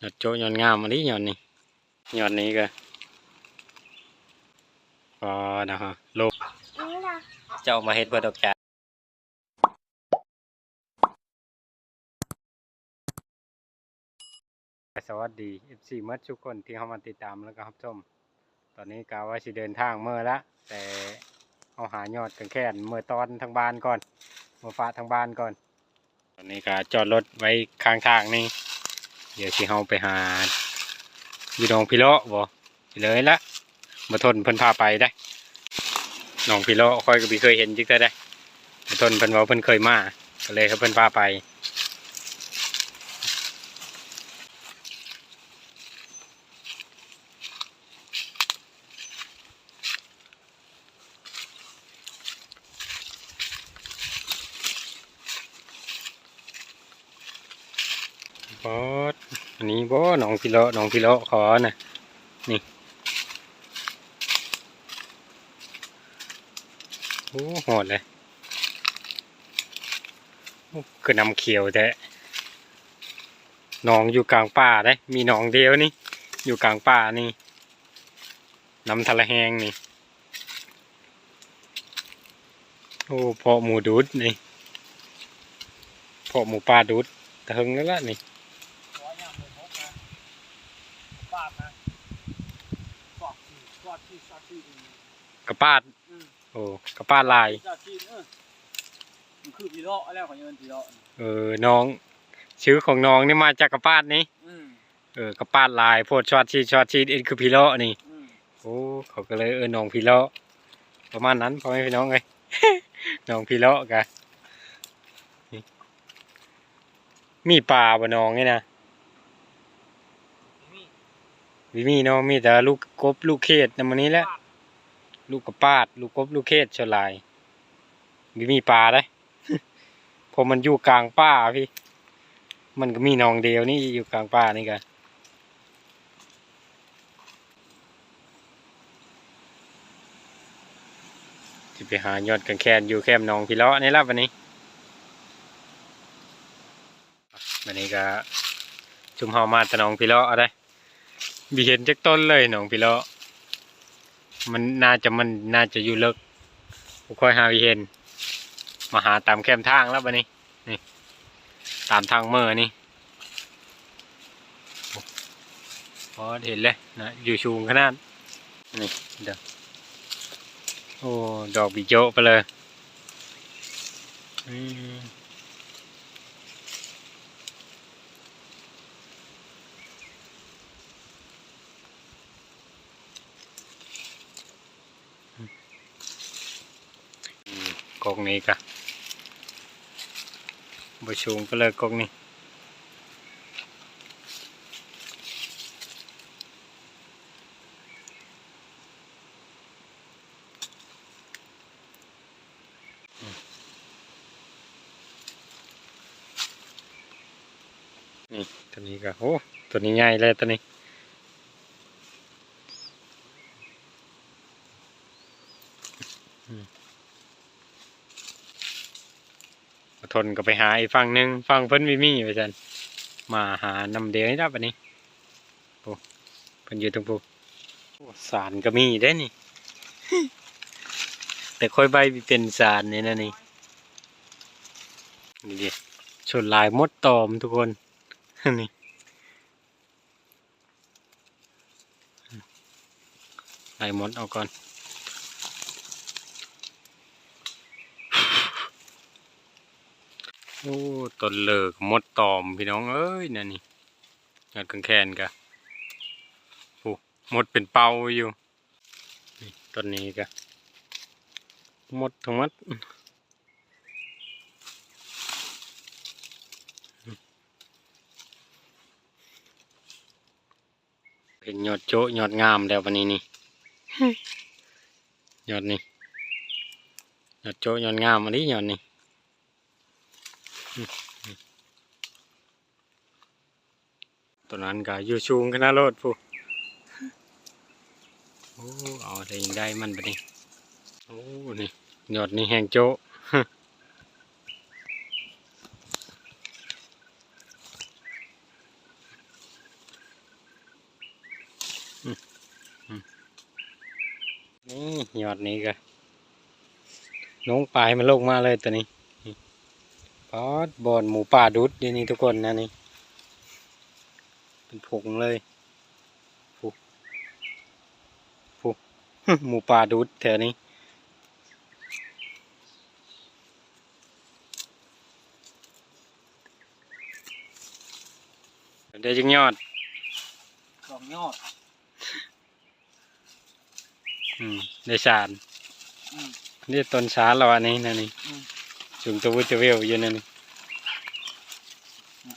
ຍອດໂຈະຍອດງາມອີ່ຫຼີຍອດນີ້. ຍອດນີ້ກໍ ອໍ ນະຮະ ໂລກ ເຈົ້າມາເຮັດເພິ່ນດອກຈາ. ສະຫວັດດີ ເອັຟຊີ ໝົດທຸກຄົນທີ່ເຂົ້າມາຕິດຕາມ ແລ້ວກໍຮັບຊົມ. ຕອນນີ້ກໍວ່າຊິເດີນທາງເມືອລະ ແຕ່ເຮົາຫາຍອດກາງແຄນເມືອຕ້ອນທາງບ້ານກ່ອນ ເມືອຝາກທາງບ້ານກ່ອນ. ຕອນນີ້ກໍຈອດລົດໄວ້ຂ້າງທາງນີ້ ດຽວຊິເຮົາໄປຫາຢູ່ໜອງພີເລາະບໍ ໄປເລີຍລະ ບໍ່ທົນເພິ່ນພາໄປເດ້. ໜອງພີເລາະຂ້ອຍກໍບໍ່ເຄີຍເຫັນຈັກເທື່ອເດ້ ບໍ່ທົນເພິ່ນເວົ້າເພິ່ນເຄີຍມາ ກໍເລີຍໃຫ້ເພິ່ນພາໄປ. ປາດ ອັນນີ້ບໍ ໜອງພີເລາະ ໜອງພີເລາະເຂົານະ ນີ້. ໂອ້ ຮອດເລີຍ. ໂອ້ ຄືນ້ຳຂຽວແທ້. ໜອງຢູ່ກາງປ່າເດ້ ມີໜອງດຽວນີ້ ຢູ່ກາງປ່ານີ້ ນ້ຳທະລະແຮງນີ້. ໂອ້ ເພາະໝູດູດນີ້ ເພາະໝູປ່າດູດ ແຕ່ເຫິງແລ້ວລະນີ້. ກະປາດ ອືມ ໂອ້ ກະປາດຫຼາຍ. ມັນຄືພີເລາະແລ້ວ ເຂົາເອີ້ນພີເລາະ. ເອີ ໜອງ ຊື່ຂອງໜອງນີ້ມາຈາກກະປາດນີ້. ອືມ ເອີ ກະປາດຫຼາຍໂພດ ຊອດຊີດ ຊອດຊີດ ເອັນຄືພີເລາະນີ້. ອືມ ໂອ້ ເຂົາກໍເລີຍເອີ້ນໜອງພີເລາະ ປະມານນັ້ນ ພໍ່ແມ່ພີ່ນ້ອງເອີຍ. ໜອງພີເລາະກະ ມີປາບໍ່ໜອງນີ້ນະ? ບໍ່ມີເນາະ ມີແຕ່ລູກກົບ ລູກເຂດນຳໝູ່ນີ້ແຫຼະ ລູກກະປາດ ລູກກົບ ລູກເຂດສ່ວນຫຼາຍ. ບໍ່ມີປາເດ້ ເພາະມັນຢູ່ກາງປ່າພີ້ ມັນກໍມີໜອງດຽວນີ້ ຢູ່ກາງປ່ານີ້ກະ. ຊິໄປຫາຍອດກາງແຄນຢູ່ແຄມໜອງພີເລາະນີ້ລະບັດນີ້. ບັດນີ້ກະຊຸມເຮົາມາແຕ່ໜອງພີເລາະເດ້ ບໍ່ເຫັນຈັກຕົ້ນເລີຍໜອງພີເລາະ. ມັນໜ້າຈະ ມັນໜ້າຈະຢູ່ເລິກ ບໍ່ຄ່ອຍຫາວິເຫັນ. ມາຫາຕາມແຄມທາງແລ້ວບັດນີ້ ນີ້ ຕາມທາງເມືອນີ້. ໂອ້ ພໍເຫັນເລີຍນະ ຢູ່ສູງຂະໜາດນີ້ເດີ. ໂອ້ ດອກບິໂຈະໄປເລີຍ. ອືມ ອືມ ກອກນີ້ກະບໍ່ສູງປານໃດ ກອກນີ້. ນີ້ ໂຕນີ້ກະ ໂອ້ ໂຕນີ້ໃຫຍ່ເລີຍໂຕນີ້. ອືມ ບໍ່ທົນກໍໄປຫາອີກຝັ່ງໜຶ່ງ ຝັ່ງເພິ່ນບໍ່ມີວ່າຊັ້ນ ມາຫານຳດຽວນີ້ລະບັດນີ້. ໂອ້ ເພິ່ນຢູ່ເທິງພຸ້ນ. ໂອ້ ສານກໍມີເດ້ນີ້ ແຕ່ຂ້ອຍໃບ້ບໍ່ເປັນສານນີ້ນະນີ້. ນີ້ເດ້ ສ່ວນຫຼາຍມົດຕອມທຸກຄົນ ນີ້ ໄລ່ມົດອອກກ່ອນ. ໂອ້ ຕົ້ນເລີກມົດຕອມພີ່ນ້ອງເອີຍ ແນວນີ້ ຍອດກາງແຄນກະ ໂອ້ ມົດເປັນເປົາຢູ່. ນີ້ ຕົ້ນນີ້ກະມົດທັງໝົດ. ເຫັນຍອດໂຈະຍອດງາມແລ້ວບັດນີ້ນີ້ ຍອດນີ້ ຍອດໂຈະຍອດງາມອີ່ຫຼີຍອດນີ້. ໂຕນັ້ນກໍຢູ່ສູງຂະໜາດໂລດພຸ້ນ. ໂອ້ ເອົາແຕ່ຍັງໄດ້ມັນບັດນີ້. ໂອ້ ນີ້ ຍອດນີ້ແຮງໂຈະ. ນີ້ຍອດນີ້ກະ ນ້ອງປາຍມັນລົງມາເລີຍໂຕນີ້. ປາດ ບ່ອນໝູປ່າດຸດຢູ່ນີ້ທຸກຄົນນະນີ້ ເປັນຝູງເລີຍ. ຜູ້ ຜູ້ ໝູປ່າດຸດແຖວນີ້. ໄດ້ຈັກຍອດ? ສອງຍອດ. ອືມ ໄດ້ສານ. ອືມ ນີ້ຕົ້ນສານແລ້ວອັນນີ້ນະນີ້. ອືມ ສູງຕະວຶດຕະເວວຢູ່ນັ້ນນີ້. ອືມ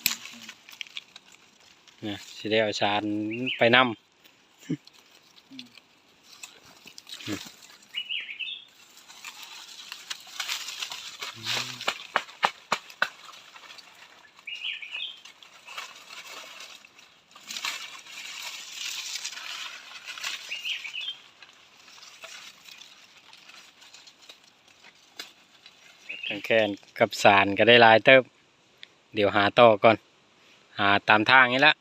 ນະ ຊິໄດ້ເອົາສານໄປນຳ. ອືມ ກາງແຄນກັບສານກໍໄດ້ຫຼາຍເຕີບ. ດຽວຫາຕໍ່ກ່ອນ ຫາຕາມທາງນີ້ລະ.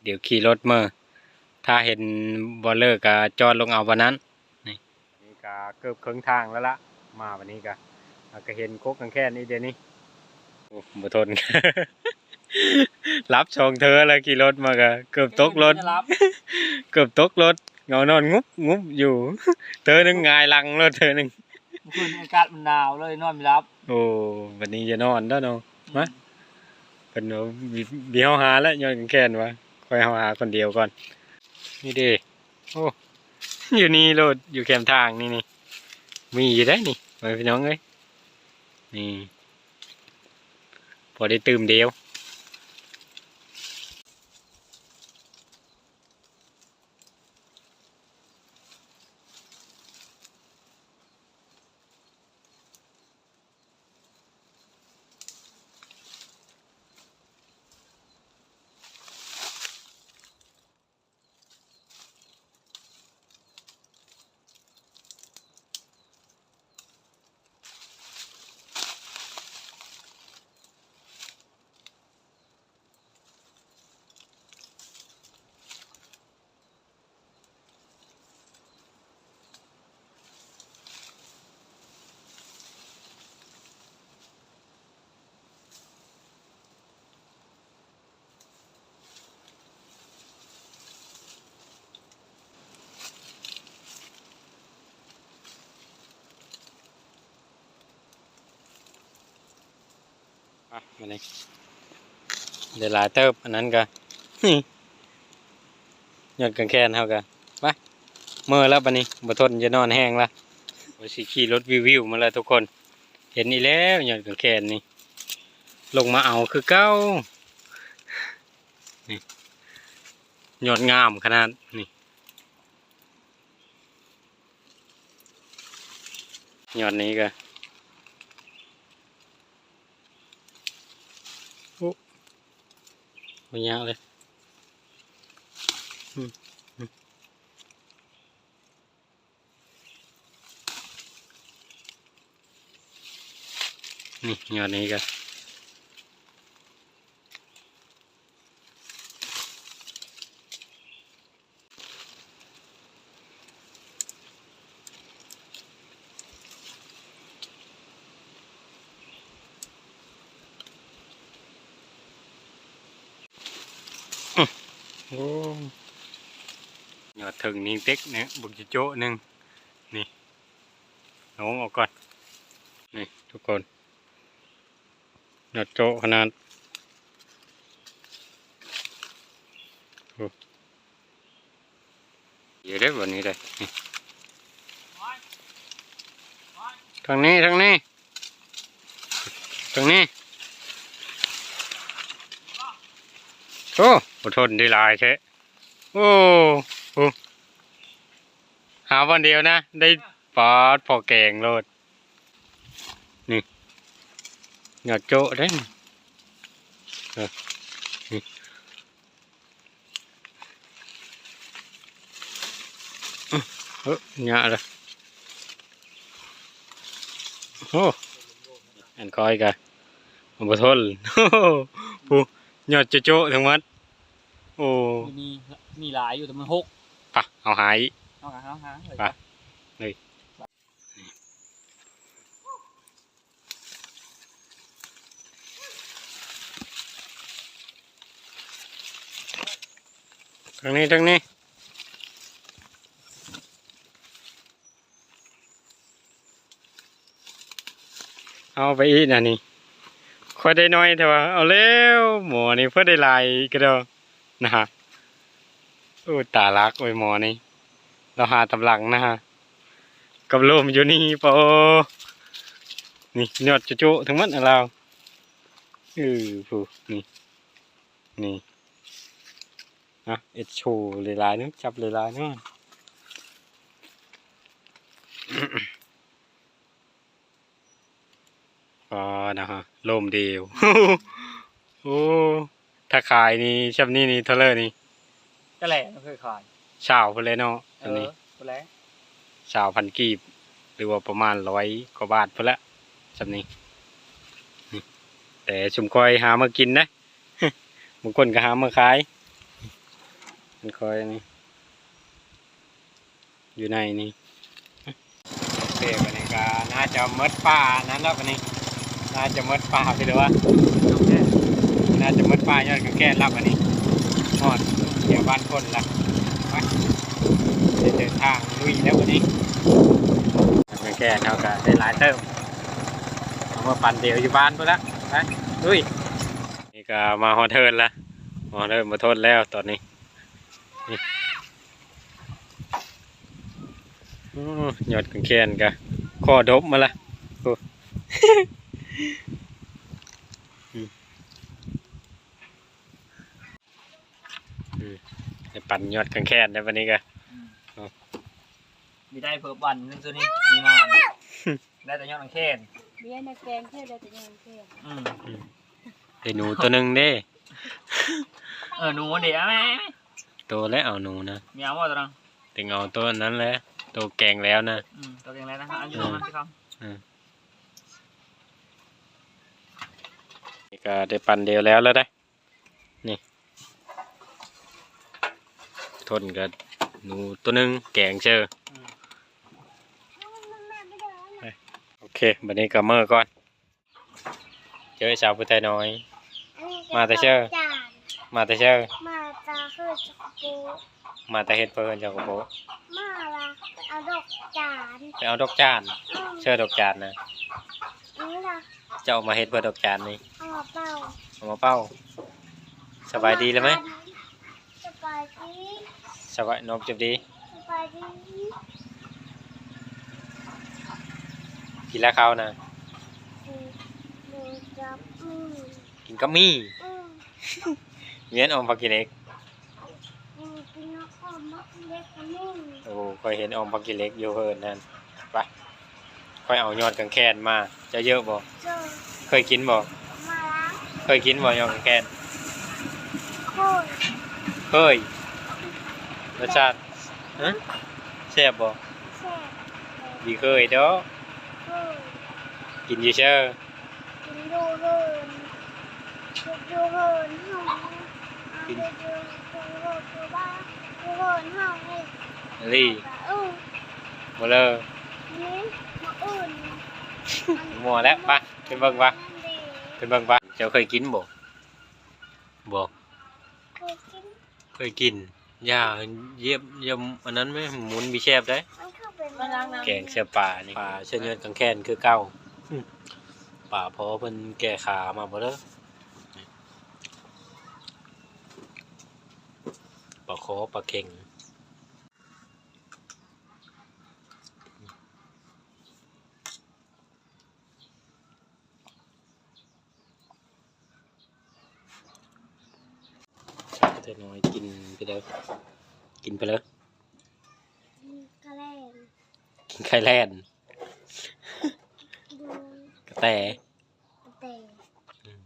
ດຽວຂີ່ລົດເມືອ ຖ້າເຫັນບ່ອນເລີກກໍຈອດລົງເອົາບ່ອນນັ້ນ. ນີ້ ນີ້ກໍເກືອບເຄິ່ງທາງແລ້ວລະ ມາບັດນີ້ກໍ ກໍເຫັນກົກກາງແຄນອີກເດນີ້. ໂອ້ ບໍ່ທົນ ຫຼັບສອງເທື່ອແລ້ວ ຂີ່ລົດມາກໍເກືອບຕົກລົດ ເກືອບຕົກລົດ ເຫງົານອນງຸບງຸບຢູ່ ເທື່ອໜຶ່ງຫງາຍຫຼັງໂລດ ເທື່ອໜຶ່ງ. ເມື່ອຄືນອາກາດມັນໜາວເລີຍນອນບໍ່ຫຼັບ. ໂອ້ ບັດນີ້ຢ່ານອນເດີ້ເນາະ. ອືມ ມາ ເພິ່ນວ່າ ບິ ບິເຮົາຫາແລ້ວ ຍ້ອນກາງແຄນວ່າ ຂ້ອຍເຮົາຫາຄົນດຽວກ່ອນ. ນີ້ເດ້ ໂອ້ ຢູ່ນີ້ໂລດ ຢູ່ແຄມທາງນີ້ນີ້ ມີຢູ່ໄດ໋ນີ້ ພໍ່ແມ່ພີ່ນ້ອງເອີຍ. ນີ້ ພໍໄດ້ຕື່ມດຽວ. ມາ ມານີ້ ໄດ້ຫຼາຍເຕີບ ອັນນັ້ນກະ ຍອດກາງແຄນເຮົາກະ ໄປ ເມື່ອຍແລ້ວບັດນີ້ ບໍ່ທົນຈະນອນແຮງລະ ວ່າຊິຂີ່ລົດວິວໆມາແລ້ວທຸກຄົນ. ເຫັນອີກແລ້ວຍອດກາງແຄນນີ້ ລົງມາເອົາຄືເກົ່າ. ນີ້ ຍອດງາມຂະໜາດນີ້. ຍອດນີ້ກະ ໂອ້ ບໍ່ຍາກເລີຍ. ອືມ ອືມ ນີ້ ຍອດນີ້ກະ ໂອ້ ຍອດເທິງນີ້ເຕັກແນ່ ບັກຈະໂຈະໜຶ່ງ ນີ້ ລົງເອົາກ່ອນ ນີ້ທຸກຄົນ. ຍອດໂຈະຂະໜາດ ໂອ້ ເອີ ເດ້ ບັດນີ້ເດ້ ນີ້ ທາງນີ້ ທາງນີ້ ທາງນີ້. ໂອ້ ບໍ່ທົນໄດ້ຫຼາຍແທ້. ໂອ້ ໂອ້ ຫາບ່ອນດຽວນະ ໄດ້ ປາດ ພໍແກງໂລດ. ນີ້ ຍອດໂຈະເດ້ ນີ້ ເອີ ນີ້ ເອີ ຫຍ້າລະ ໂອ້ ອັນຂ້ອຍກະບໍ່ທົນ ໂອ້ ຜູ້ ຍອດໂຈະໆທັງໝົດ. ໂອ້ ມີ ມີຫຼາຍຢູ່ ແຕ່ມັນຫົກ ປ ປະ ເຮົາຫາອີກ ເຮົາຫາ ເຮົາຫາ ໄປ ເລີຍ ທາງນີ້ ທາງນີ້. ເອົາໄປອີກນະນີ້ ຂ້ອຍໄດ້ໜ້ອຍແທ້ວ່າ ເອົາແລ້ວ ໝໍນີ້ເພິ່ນໄດ້ຫຼາຍກະດອກນະ. ໂອ້ ຕາລັກເວີຍໝໍນີ້ ລາວຫາຕາມຫຼັງນະ ກັບໂລມຢູ່ນີ້ປະໂອ ນີ້ຍອດຈຸໆທັງໝົດລາວ ເອີ ຜູ້ ນີ້ ນີ້ ນະ ເອັດໂຊຫຼາຍໆເນາະ ຈັບຫຼາຍໆເນາະ. ອໍ ນະຮະ ລົມດີຢູ່ ໂອ້ ຖ້າຂາຍນີ້ ຊ່ຳນີ້ນີ້ເທົ່າໃດນີ້? ກໍແຫຼະ ມັນຄືຂາຍ ຊາວພຸ້ນແຫຼະເນາະ ເອີ ອັນນີ້ ພຸ້ນແຫຼະ ຊາວພັນກີບ ຫຼືວ່າປະມານຮ້ອຍກວ່າບາດພຸ້ນແຫຼະ ຊ່ຳນີ້ ນີ້ ແຕ່ຊຸມຂ້ອຍຫາມາກິນເດ້ ບາງຄົນກໍຫາມາຂາຍ ມັນຄ່ອຍນີ້ ຢູ່ໃນນີ້ ໂອເຄ ບັດນີ້ກໍໜ້າຈະໝົດປ່ານັ້ນແລ້ວ ບັດນີ້ໜ້າຈະໝົດປ່າ ຫຼືວ່າໜ້າຈະໝົດປ່າຍອດກະແກນແລ້ວ ບັດນີ້ຮອດແຖວບ້ານຄົນລະ ໄປ ໄດ້ເດີນທາງລຸຍແລ້ວບັດນີ້ ຍອດກະແກນເຮົາກໍໄດ້ຫຼາຍເຕີບ ເອົາມາປັ່ນດຽວຢູ່ບ້ານພຸ້ນລະ ໄປ ລຸຍ. ນີ້ກໍມາຮອດເຮືອນລະ ມາຮອດເຮືອນບໍ່ທົນແລ້ວຕອນນີ້ ນີ້ ໂອ້ ຍອດກະແກນກໍຂໍດົບມາລະ ໂອ້ ອືມ ອືມ ໄດ້ປັ່ນຍອດກະແກນແລ້ວບັດນີ້ກໍ ອືມ ເອົາ ມີໄດ້ເພີ່ມວັນໜຶ່ງ ຊຸດນີ້ມີມາ ໄດ້ແຕ່ຍອດກະແກນ ເບຍນະແກງເທື່ອ ໄດ້ແຕ່ຍອດກະແກນ ອືມ ອືມ ໄດ້ໜູໂຕໜຶ່ງເດ້ ເອີ ໜູເດ້ ເອົາແມ່ ໂຕແລ້ວເອົາໜູນະ ມີເອົາບໍ່ໂຕນັ້ນ? ເຕັງເອົາໂຕນັ້ນແຫຼະ ໂຕແກງແລ້ວນະ ອືມ ໂຕແກງແລ້ວນະ ເອົາຢູ່ ເອີ ມາຊິເຂົ້າ ເອີ ນີ້ກໍໄດ້ປັ່ນດຽວແລ້ວແລ້ວເດ້. ນີ້ ທົນກັບໜູໂຕໜຶ່ງແກງເຊີ ອືມ ໂອເຄ ບັດນີ້ກໍເມືອກ່ອນ ເຈີສາວຜູ້ໄທນ້ອຍ ມາແຕ່ເຊີ ມາແຕ່ເຊີ ມາແຕ່ເຮືອນຈັກກະໂປ ມາແຕ່ເຮັດເພື່ອເຮືອນຈັກກະໂປ ມາລະ ເອົາດອກຈານ ໄປເອົາດອກຈານ ອືມ ເຊີດອກຈານນະ ນີ້ລະ ເຈົ້າເອົາມາເຮັດເພື່ອດອກຈານນີ້ ເອົາມາເປົ່າ ເອົາມາເປົ່າ ສະບາຍດີແລ້ວໄໝ? ສະບາຍດີ ສະບາຍ ນົບຈັບດີ ສະບາຍດີ ກິນແລ້ວເຂົ້ານະ ກິນ ກິນກັບໝີ່ ກິນກັບໝີ່ ອືມ ແມ່ນອອມຜັກຂີ້ເຫຼັກ ກິນ ກິນອອມຜັກຂີ້ເຫຼັກກັບໝີ່ ໂອ້ ຂ້ອຍເຫັນອອມຜັກຂີ້ເຫຼັກຢູ່ເຮືອນຫັ້ນ ໄປ ຂ້ອຍເອົາຍອດກະແກນມາ ເຈົ້າເຢີະບໍ່? ເຄີຍກິນບໍ່? ເຄີຍກິນບໍ່ຍອດກະແກນ? ເຄີຍ ເຄີຍ ລົດຊາດ ຮະ ແຊບບໍ່? ແຊບ ບໍ່ເຄີຍດອກ ເຄີຍ ກິນຢູ່ເຊີ ກິນຢູ່ເຮືອນ ຢູ່ເຮືອນເຮົາ ກິນ ຢູ່ ຢູ່ເຮືອນ ຢູ່ບ້ານ ຢູ່ເຮືອນເຮົານີ້ ອີ່ຫຼີ ເອີ ບໍ່ເລີ ນີ້ ມື້ອື່ນ ໝົດແລ້ວ ໄປ ໄປເບິ່ງວ່າ ໄປເບິ່ງວ່າ ເຈົ້າເຄີຍກິນບໍ່? ບໍ່ ເຄີຍກິນ ເຄີຍກິນ ຢ່າຢຽບ ຢ່າອັນນັ້ນແມະ ໝູນບໍ່ແຊບໃດ໋ ມັນຄືເປັນ ແກງໃສ່ປານີ້ ປາໃສ່ຍອດກະແກນຄືເກົ່າ ອືມ ປາພໍ່ເພິ່ນແກ່ຂາມາບໍ່ເດີ ປາຄໍ ປາເຂັງ. ສາວຜູ້ໄທນ້ອຍກິນໄປເດີ ກິນໄປເດີ ກິນກະແລ່ນ ກິນໄຂ່ແລ່ນ ກິນກະແຕ ກະແຕ ອືມ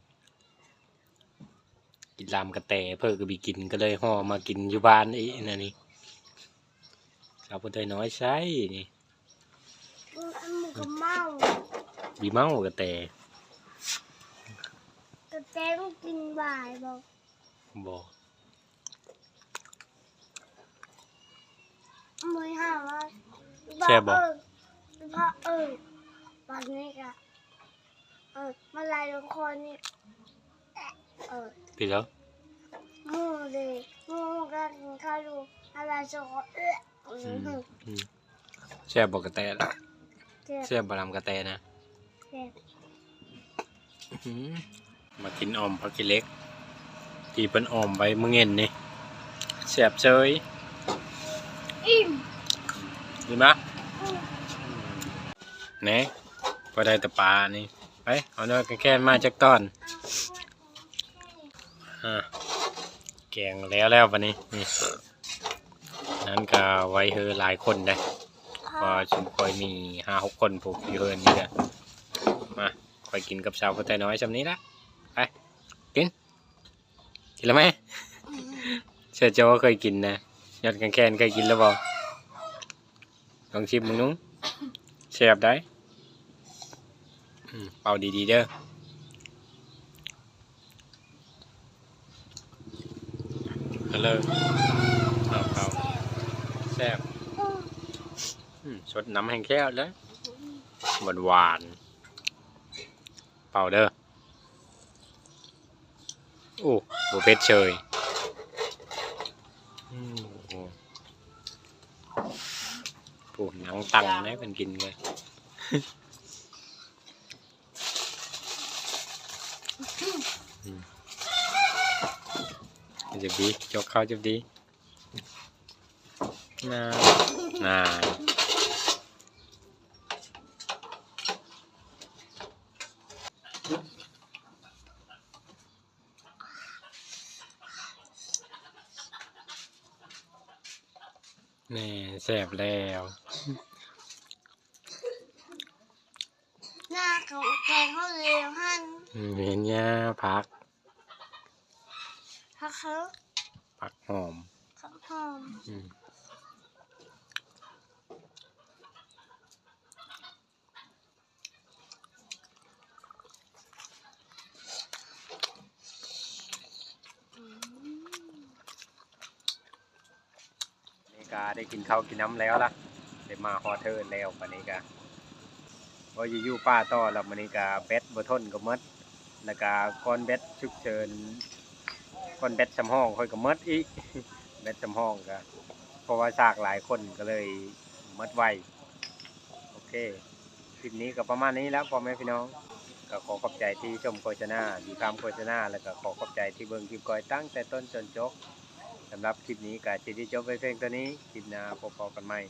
ກິນລາມກະແຕ ເພິ່ນກໍບໍ່ກິນ ກໍເລີຍຫໍ່ມາກິນຢູ່ບ້ານອີກ ອັນນີ້ ສາວຜູ້ໄທນ້ອຍໃຊ້ນີ້ ອືມ ອັນນີ້ກໍເມົາ ບີເມົາກະແຕ ກະແຕມັນກິນຫວາຍບໍ່? ບໍ່ ອືມ ແຊບບໍ່? ເອີ ບາດນີ້ກະ ເອີ ມາລາຍລົງຄໍນີ້ ເອີ ປີແລ້ວ ໝູເດ ໝູກະກິນເຂົ້າຢູ່ ມາລາຍລົງຄໍ ເອີ ອືມ ອືມ ອືມ ແຊບບໍ່ກະແຕ? ແຊບ ແຊບບໍ່ລຳກະແຕນະ? ແຊບ ອືມ ມາກິນອ່ອມຜັກຂີ້ເຫຼັກ ທີ່ເພິ່ນອ່ອມໄວ້ມື້ເຫງັນນີ້ ແຊບເຊີຍ ອີ່ມ ອີ່ມນະ ອືມ ແນ່ ພໍໄດ້ແຕ່ປານີ້ ໄປ ເອົາເນື້ອແຄນມາຈັກຕອນ ອາ ແກງແລ້ວແລ້ວບາດນີ້ ນີ້ ນັ້ນກະໄວ້ເຮີຫຼາຍຄົນເດ້ ເພາະວ່າຊຸມຂ້ອຍມີຫ້າຫົກຄົນ ພວກຢູ່ເຮືອນນີ້ກະ ມາ ຂ້ອຍກິນກັບສາວຜູ້ໄທນ້ອຍຊ່ຳນີ້ລະ ໄປ ກິນ ກິນລະແມ່ ເຊື່ອເຈົ້າວ່າເຄີຍກິນນະ ຍອດແຄນເຄີຍກິນລະບໍ່? ລອງຊິມເບິ່ງດູ ແຊບໃດ໋ ອືມ ເປົ່າດີໆເດີ ເອົາເລີຍ ເອົາ ເປົ່າ ແຊບ ອືມ ສົດນ້ຳແຮງແຄ້ວເລີຍ ຫວານໆ ເປົ່າເດີ. ໂອ້ ບໍ່ເຜັດເຊີຍ ອືມ ໂອ້ ຜູ້ໜັງຕັ້ງໃນເພິ່ນກິນເລີຍ ອືມ ຈັບດີ ຈົກເຂົ້າຈັບດີ ນາ ນາ. ແນ່ ແຊບແລ້ວ ໜ້າເຂົາແກງເຂົາເລີຍຫັ້ນ ອືມ ເຫັນຫຍ້າ ຜັກ ຜັກເຂົາ ຜັກຫອມ ຜັກຫອມ ອືມ. ນີ້ກະໄດ້ກິນເຂົ້າກິນນ້ຳແລ້ວລະ ໄດ້ມາຮອດເທີນແລ້ວ ບາດນີ້ກະ ວ່າຢູ່ ຢູ່ປ່າຕໍ່ລະ ມື້ນີ້ກະແບັດບໍ່ທົນກະໝົດ ລະກະກ້ອນແບັດສຸກເສີນ ກ້ອນແບັດສຳຮອງຂ້ອຍກະໝົດອີກ ແບັດສຳຮອງກະ ເພາະວ່າສາກຫຼາຍຄົນກະເລີຍໝົດໄວ. ໂອເຄ ຄລິບນີ້ກະປະມານນີ້ແຫຼະພໍ່ແມ່ພີ່ນ້ອງ ກະຂໍຂອບໃຈທີ່ຊົມໂຄສະນາ ຕິດຕາມໂຄສະນາ ລະກະຂໍຂອບໃຈທີ່ເບິ່ງຄລິບຂ້ອຍຕັ້ງແຕ່ຕົ້ນຈົນຈົບ. ສຳລັບຄລິບນີ້ກະຊິໄດ້ຈົບໄວ້ພຽງເທົ່ານີ້ ຄລິບໜ້າພົບພໍ້ກັນໃໝ່.